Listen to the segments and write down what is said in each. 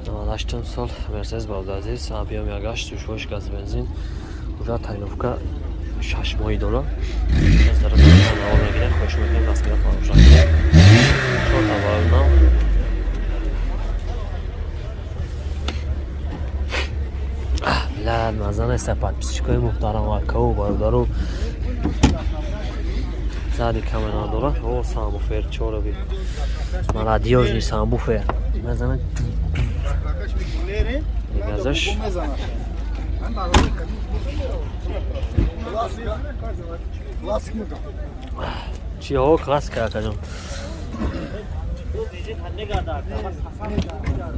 98 сол Мерседес, бародари азиз, объём 1,8, сӯшвош газ, бензин, уже тонировка 6 моҳӣ дора. Навор мегирем, хоҳиш мекунем, дастгира фаромӯш накунед. Чорта баллон. Блядь, маза неста. Подписчикои муҳтарам, акаву бародару, зади камера дора. О, сабвуфер чораби молодёжный сабвуфер мезана газаш. Чи о классика, акаҷон.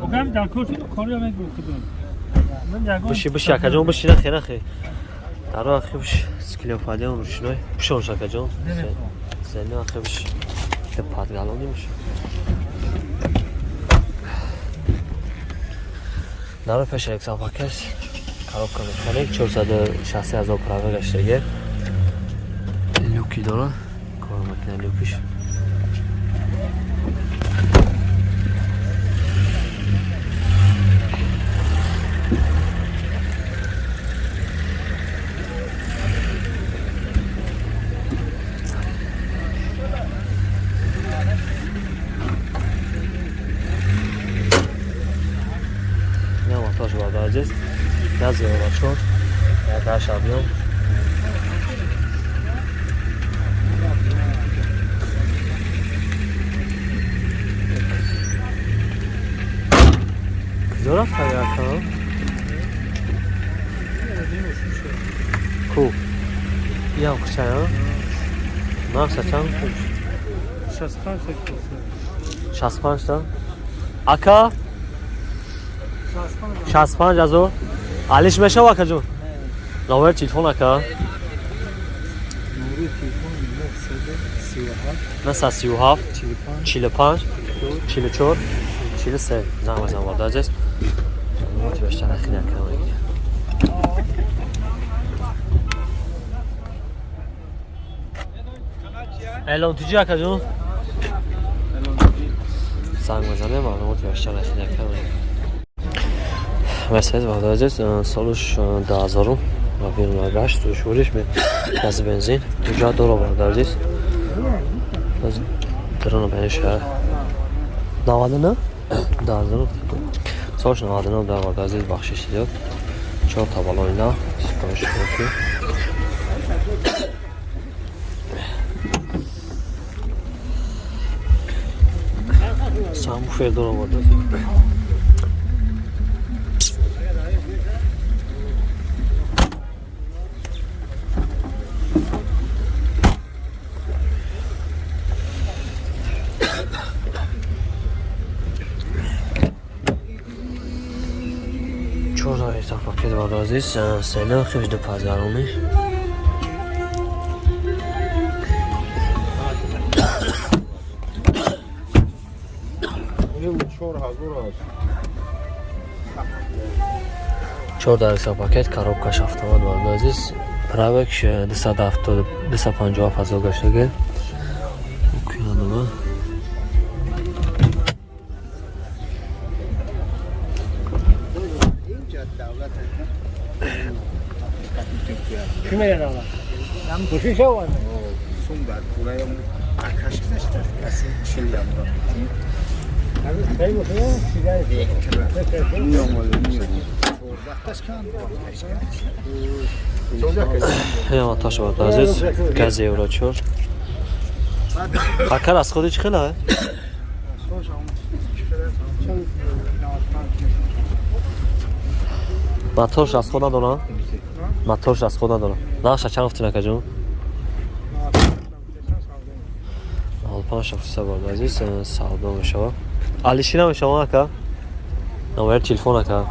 Окам дар кор шуд, кориам мегуфтам. Ман ягон Биши, биши, акаҷон, биши, нахе, нахе, даро ахи, биши. Склеофадион рушиной пушонш, акаҷон, сени ахи, биши, подгалони биши. Даро пеша эксапакет, коробка механик, 460 ҳазор пробег гаштаге, люки дора, кор мекунад люкиш. Мотор бародари азиз, газ евро 4, 1,8 объём. Куҷо рафта, ака? Ку иам хушая, нархша чанд? 65. 65 та, ака, 65 ҳазор алиш мешава, акаҷон. Номери телефон, ака? Номери телефон 937. 937. 45. 45, 44, 43. Занг базан, бародари азиз, маълумоти бештар ахири ака мегирем. Эълон тиҷи, акаҷон, занг базанем, маълумоти бештар ахири ака мегирем. Мерседес, бародари азиз, солуш 2000-ум, объём 1,8, сӯшвориш газ, бензин, ҳуҷҷат дора, бародари азиз. Дрона беша 99, 2000, солш 99 дар, бародари азиз, бахшиш зиёд. Чорта баллони нав, сипориш. Сабвуфер дора, бародари азиз. Чор пакет, бародари азиз, сена хиб пазгаронӣ. 4000 аст. Чор дарса пакет, коробкаш автомат, бародари азиз, пробег 257 ҳазор гаштаги. Кунадума. Чӣ меравад? Кӯшиш шавад. Сум бар кураям акаш гузашта каси 40 ям. Хеле мошина сигари. Миомад. 14 кан. Ҳаматаш, бародари азиз, газ евро 4. Акар, аз худи чӣ хела? Моторш аз худ надорам, моторш аз худ надорам. Нархша чанд гуфтин, акаҷон? 95 шафтиса, бародари азиз, савдо мешавад, алиши намешава, ака. Номери телефон, ака?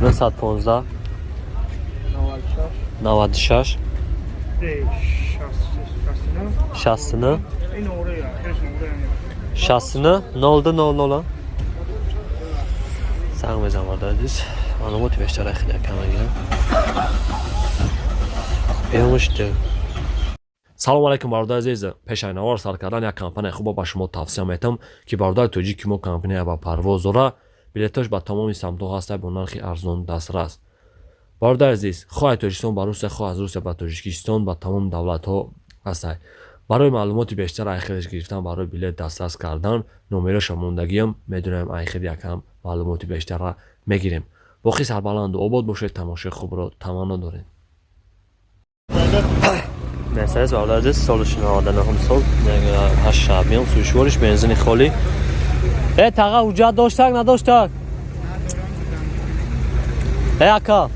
915, 96, 69, 69, 02, 00. Занг мезанам, бародари азиз, маълумоти бештар хеле кам мегирам. Биёмушд. Салом алейкум, бародари азиз. Пешаи навор сар кардан як компания хуба ба шумо тавсия метам, ки бародари тоҷики мо компания ба парвоз дора, билетош ба тамоми самтҳо ҳаста, бо нархи арзон дастрас. Бародари азиз, хоҳ Тоҷикистон ба Русия, хоҳ аз Русия ба Тоҷикистон, ба тамоми давлатҳо ҳастай. Барои маълумоти бештар, айхелш гирифтан, барои билет дастрас кардан, номероша мондагиам, медонем, айхел якам маълумоти бештарра мегирем. Боқӣ сарбаланду обод бошед, тамошои хубро таманно дорем. Мерседес, бародари азиз, соли 99 сол, 8 объём, сӯзишвориш бензини холӣ. Э, таға, ҳуҷҷат доштак, надоштак? Э, ака,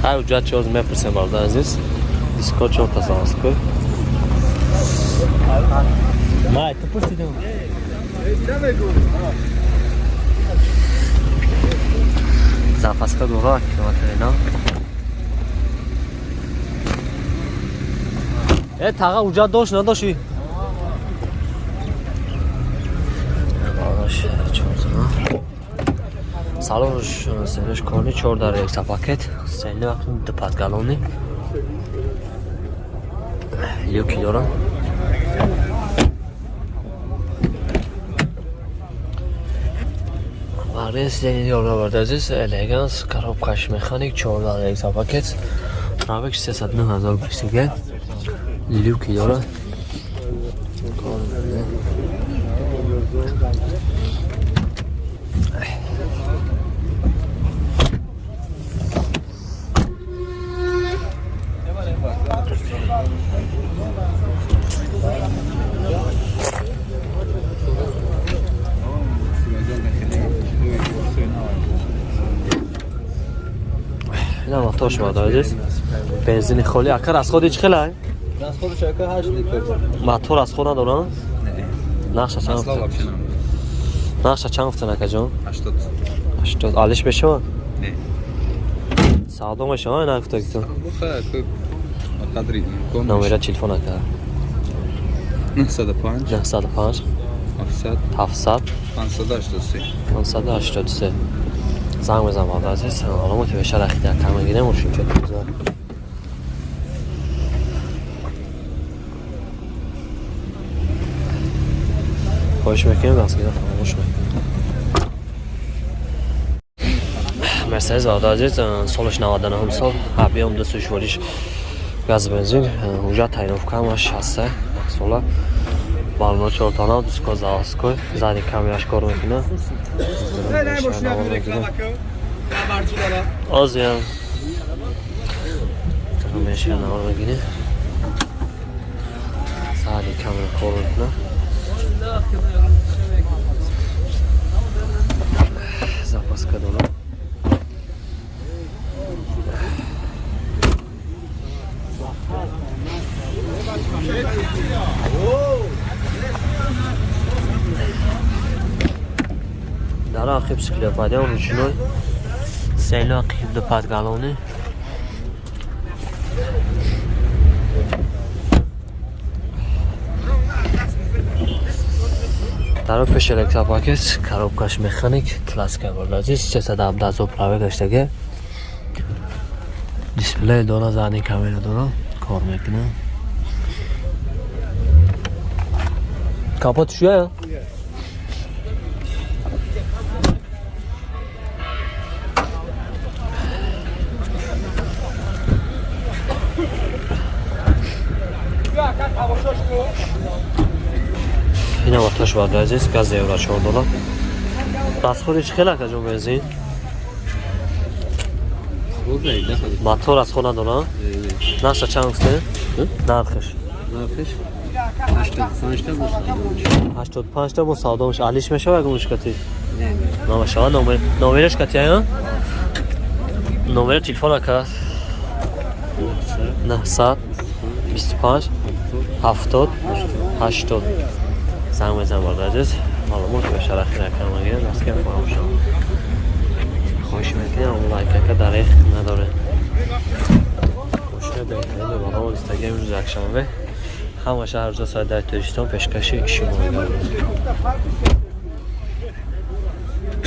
ҳар ҳуҷҷат чиоз мепурсем, бародари азиз. Диско чорта заводской. Май, ту пурсидам. Запаска дора, километр ина. Э, таға, ҳуҷҷат дошт, надошти? Салонш сенеш корни, чор дар як пакет, сени вақт ду патгалони люки дорам. Варес сени азиз, элеганс, коробкаш механик, чор дар як пакет, пробег 309 ҳазор гаштига, люки дорад. Ина мотор шумо, азиз, бензини холӣ. Ака, расходи чӣ хелай? Расходи ака 8 литр. Мотор расход надорам? Не. Нақша чанд? Асло вообще надорам. Нақша чанд гуфтан, акаҷон? 80. 80 алиш мешавад? Не. Савдо мешавад, на гуфтагитон? Бухай, қадри имкон. Номера телефон, ака? 905. 905. 700. 700. 583. 583. Занг мезанам, бародари азиз, маълумоти бештар ахида кам мегирем. Мошинча тоза. Хоҳиш мекунем, дастгира фаромӯш мекунем. Мерседес, бародари азиз, солаш 99 сол, объём ду, сӯзишвориш газ, бензин, ҳуҷҷат тайиновка ҳамаш ҳаста, сола бално чортана, диско заводской, задний камераш кор мекунад. Озиям меша навор мегирем, задний камера кор мекунад, запаска дорад. Дар ақиб сиклопадиам ручной, село ақиб ду подгалони. Дар пеш электропакет, коробкаш механик, классика, барои 317 ҳазор пробег гаштага, дисплей дора, задний камера дора, кор мекунад. Капот шуя? Ина мотош, бародари азиз, газ евро 4 доллар. Расходи чӣ хел, акаҷон, бензин? Мотор расход надорам? Нархша чанд гуфтем? Нархш? Нархш 85 та бо савдо. 85 та бо савдо меша. Алиш мешава ягон мушкати? Намешава. Номераш катия? Номери телефон, ака? 925 70 80. Занг мезанам, бародари азиз, маълумот бештар ахир акам мегирем, дастгир фаромӯшам. Хоҳиш мекунем, лайкака дареғ надорем. Мошина беҳтарин барои дистаги. Имрӯз якшанбе, ҳама шаҳр ҷо соат 10 Тоҷикистон пешкаши шумо мегардад.